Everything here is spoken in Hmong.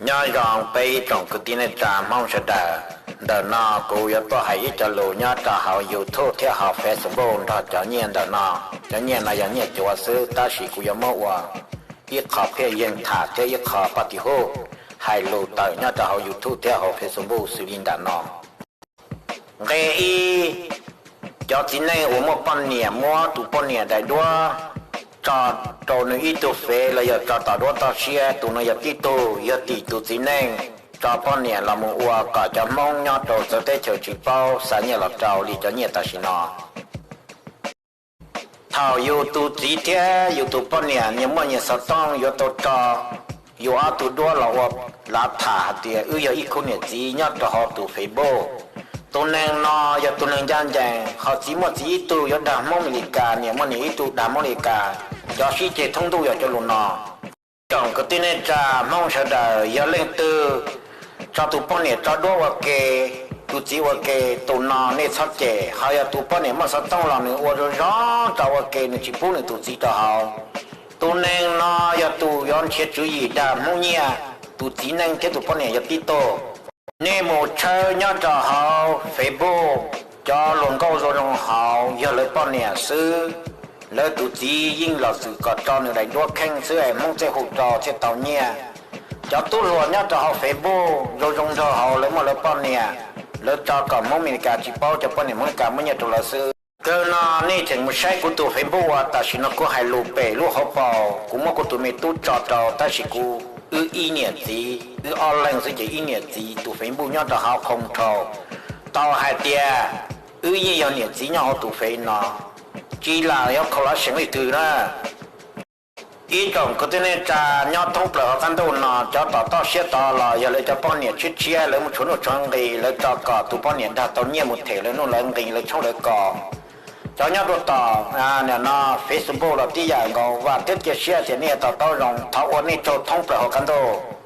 Nyob zoo peb ib tsoom kwv tij neej tsa Hmoob sawv daws. Ntawm no kuv yuav tuaj hais ib co lus nyob rau hauv YouTube thiab hauv Facebook nrog cov nyiaj ntawm no. Cov nyiaj no yog nyiaj cuav xwb, tab sis kuv yuav muab ua ib qho phiaj yeeg tham thiab ib qho paj tim huj hais lus tawm nyob rau hauv YouTube thiab hauv Facebook xws li ntawm no. Nqe ib, cov txiv neej uas muaj poj niam muab tus poj niam daim duab tso rau nws ib tug fev los yog tso tom duab toj siab, tus no yog tib tug, yog tim tus txiv neej tso poj niam los mus ua kom cov Hmoob nyob rau txawv teb chaws tsis paub xa nyiaj los rau li cov nyiaj tam sim no. Thaum yus tus txiv thiab yus tus poj niam nyias muaj nyias xov tooj yuav tau tso yus ob tug duab los ua lav tham hais tias wb yog ib khub niam txiv nyob rau hauv tus Facebook. Tus neeg no yog tus neeg ncaj ncees, ho txiv muaj txiv ib tug yuav dag Hmoob Amelikas, niam muaj niam ib tug dag Hmoob Amelikas, cov sib ceg thoob ntuj yog cov lus no. Tsoom kwv tij neej tsa Hmoob sawv daws, yog leej twg tso tus poj niam tso duab ua ke, tus txiv ua ke, tus no nej txhob cem. Ho yog tus poj niam muaj xov tooj los nws ua zoo zoo tso ua ke, nws tsis pub nws tus txiv rau hauv. Tus neeg no yog tus yuav nrhiav tswv yim dag Hmoob nyiaj, tus txiv neej thiab tus poj niam yog tib tug. Nej mus tshawb nyob rau hauv Facebook, cov hluas nkauj zoo zoo hauv yog lawv poj niam xwb. Lawv tus txiv yeej los txwm kom tso nws daim duab kheej xwb es Hmoob txawj hu rau thiaj tau nyiaj. Cov tub hluas nyob rau hauv Facebook zoo zoo nraug hauv lawv muaj lawv poj niam, lawv tso kom Hmoob Amelikas tsis paub cov poj niam Hmoob Amelikas muab nyiaj rau lawv xwb. Kawg no nej tseem mus saib kuv tus Facebook uas tam sim no kuv hais lus pem lub hauv paus, kuv muab kuv tus me tub tso rau, tab sis kuv, wb ib niam txiv, wb ob leeg xwb ces ib niam txiv tus Facebook nyob rau hauv khoo rhau. Tau hais tias wb yeej yog niam txiv nyob hauv tus fev no, tsis lam yuav khau lav seem leej twg na. Ib tsoom kwv tij neej tsa nyob thoob plaws hauv qab ntuj no, cov tom toj siab tod los yog lawv cov poj niam tshiab tshiab, lawv muaj tshuav nuj tshuav nqis, lawv tso kom tus poj niam dag tau nyiaj mus them lawv nuj lawv nqis, lawv tshoob lawv kos. Cov nyob rau tom, nim no Facebook los tib yam nkaus, vam thiab cia siab tias nej yuav to taub zoo, thov ua nej tsaug thoob plaws hauv qab ntuj.